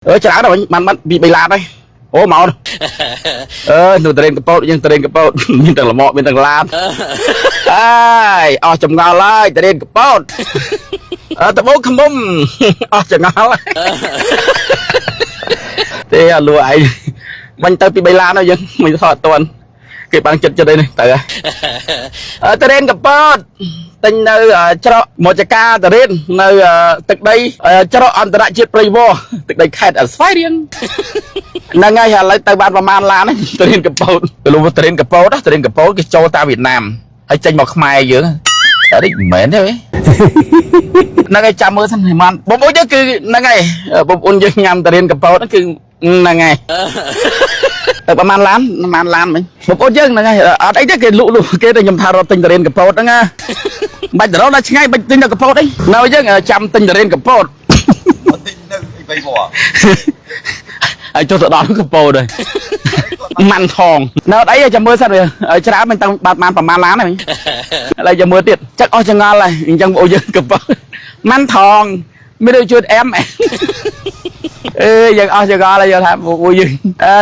អើច្រើនហើយបានបានពី3ឡានហើយអូមកអើនៅតរេនកពតយើងតរេនកពតមានទាំងលម៉កមានទាំងឡានអើយអស់ចម្ងល់ហើយតរេនកពតអើតបោខ្មុំអស់ចម្ងល់ទេអលួឯងបាញ់ទៅពី3ឡានហើយយើងមិនថតអត់ទាន់គេបាំងចិត្តចិត្តអីនេះទៅហើយអើតរេនកពតទិញនៅច្រកមចការតរេននៅទឹកដីច្រកអន្តរជាតិព្រៃវរទឹកដីខេត្តស្វាយរៀងហ្នឹងហើយឥឡូវទៅបានប្រហែលឡានតរៀនកពតទៅលុះតរៀនកពតតរៀនកពតគេចូលតាមវៀតណាមហើយចេញមកខ្មែរយើងតែនេះមិនមែនទេហ្នឹងហើយចាំមើលសិនបានបងប្អូនយើងគឺហ្នឹងហើយបងប្អូនយើងញ៉ាំតរៀនកពតហ្នឹងគឺហ្នឹងហើយទៅប្រហែលឡានប្រហែលឡានមិញបងប្អូនយើងហ្នឹងហើយអត់អីទេគេលក់លក់គេតែខ្ញុំថារត់ទិញតរៀនកពតហ្នឹងណាបាច់ទៅរកដល់ឆ្ងាយបាច់ទិញដល់កពតអីនៅយើងចាំទិញតរៀនកពត ទិញនៅអីបីវ៉ ហើយចុះទៅដល់កពតហើយម៉ាន់ថងនៅអត់អីទេចាំមើលសិនវាច្រើនមិនតាំងបាត់បានប្រហែលឡានហ្នឹងឥឡូវចាំមើលទៀតចឹកអស់ចងល់ហើយអញ្ចឹងបងយើងកពតម៉ាន់ថងមានដូចជួយអែមអេយើងអស់ចងល់ហើយយើងថាពួកយើង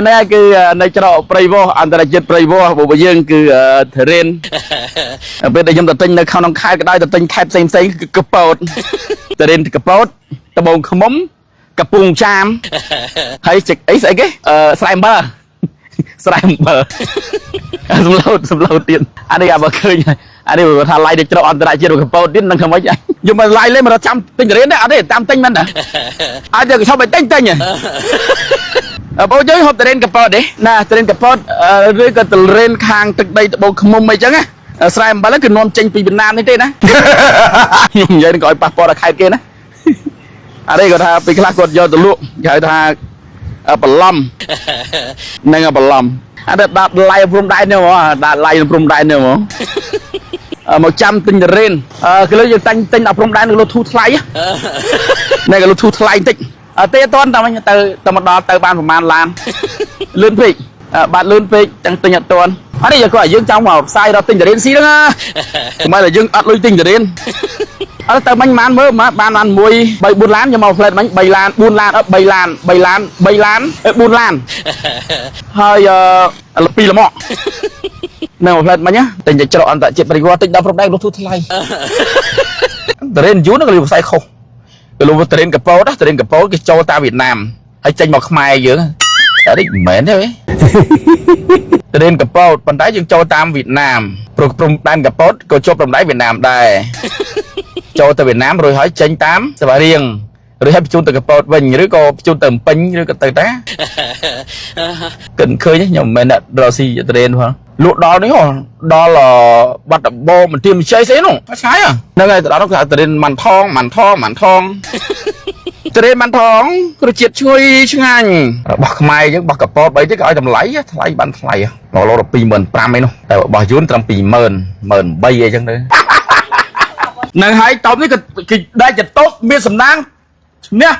នេះគឺនៅច្រកព្រៃវោះអន្តរជាតិព្រៃវោះពួកយើងគឺធរិនពេលដែលខ្ញុំទៅទិញនៅក្នុងខេត្តក៏ដោយទៅទិញខេត្តផ្សេងផ្សេងគឺកពតធរិនកពតត្បូងឃ្មុំកំពង់ចាមហើយចឹកអីស្អីគេអឺស្រែអំបិលស្រែអំបិលសំឡូតសំឡូតទៀតអានេះអាបើឃើញអានេះបើថាឡាយទៅច្រកអន្តរជាតិកពតទៀតនឹងធ្វើម៉េចយកមកឡាយលេមកចាំទិញរៀនទេអត់ទេតាមទិញមិនដែរអត់ទេខ្ញុំឲ្យទិញទិញបងយើងហូបតរៀនកពតទេណាតរៀនកពតឬក៏តរៀនខាងទឹកដីត្បូងឃ្មុំអីចឹងណាស្រែអំបិលគឺនាំចេញពីវៀតណាមនេះទេណាខ្ញុំនិយាយនឹងក៏ឲ្យប៉ះពាល់ដល់ខេត្តគេណាអានេះគាត់ថាពេលខ្លះគាត់យកទៅលក់គេហៅថាបន្លំហ្នឹងបន្លំអានេះដាក់ឡៃព្រំដែននេះហ្មងដាក់ឡៃព្រំដែននេះហ្មងមកចាំទិញតរេនគីឡូយើងតាញ់ទិញដល់ព្រំដែនគីឡូធូរថ្លៃនេះគីឡូធូរថ្លៃបន្តិចទេអត់តាន់តែទៅទៅមកដល់ទៅបានប្រហែលឡានលឿនពេកបាទលឿនពេកទាំងទិញអត់ទាន់អត់ទេគាត់យើងចង់មកផ្សាយដល់ទិញតរេនស៊ីហ្នឹងណាមិនតែយើងអត់លុយទិញតរេនអត់ទៅមិញបានមើលបានបាន1 3 4ឡានខ្ញុំមកផ្លែតមិញ3ឡាន4ឡានអត់3ឡាន3ឡាន3ឡាន4ឡានហើយអឺ2លម៉កនៅមកផ្លែតមិញទិញតែច្រកអន្តរជាតិព្រៃវត្តទិញដល់ព្រំដែនលុះទូថ្លៃតរេនយូរហ្នឹងក៏លុះផ្សាយខុសក៏លុះតរេនកពតតរេនកពតគេចូលតាមវៀតណាមហើយចេញមកខ្មែរយើងតែនេះមិនមែនទេតរេនកពតប៉ុន្តែយើងចូលតាមវៀតណាមព្រោះព្រំដែនកពតក៏ជាប់ព្រំដែនវៀតណាមដែរចូលទៅវៀតណាមរួចហើយចេញតាមស្វាយរៀងឬហើយបញ្ជូនទៅកពតវិញឬក៏បញ្ជូនទៅភ្នំពេញឬក៏ទៅតាគិតឃើញខ្ញុំមិនមែនអ្នករកស៊ីតរេនផងលក់ដល់នេះដល់បាត់ដំបងមន្ទីរមជ័យស្អីនោះឆ្ងាយហ្នឹងហើយទៅដល់នោះគេហៅតរេនម៉ាន់ថងម៉ាន់ថងម៉ាន់ថងតរេនម៉ាន់ថងរសជាតិឈ្ងុយឆ្ងាញ់របស់ខ្មែរយើងរបស់កពតបីទៀតគេឲ្យតម្លៃថ្លៃបានថ្លៃមកឡូដល់25000ឯនោះតែរបស់យួនត្រឹម20000 18000អីចឹងទៅនឹងហើយតបនេះក៏គេដែលចតុបមានសំណាងឈ្នះ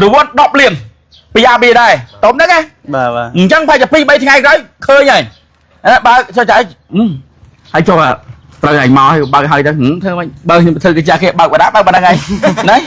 រង្វាន់10លានពីអាប៊ីដែរតបហ្នឹងណា បាទបាទ អញ្ចឹងប្រហែលជា2 3ថ្ងៃក្រោយឃើញហើយបើចុះចៃហើយចុះត្រូវឲ្យមកហើយបើកហើយទៅធ្វើមិនបើខ្ញុំធ្វើគេចាស់គេបើកបដាបើកបដាហ្នឹងហើយណា។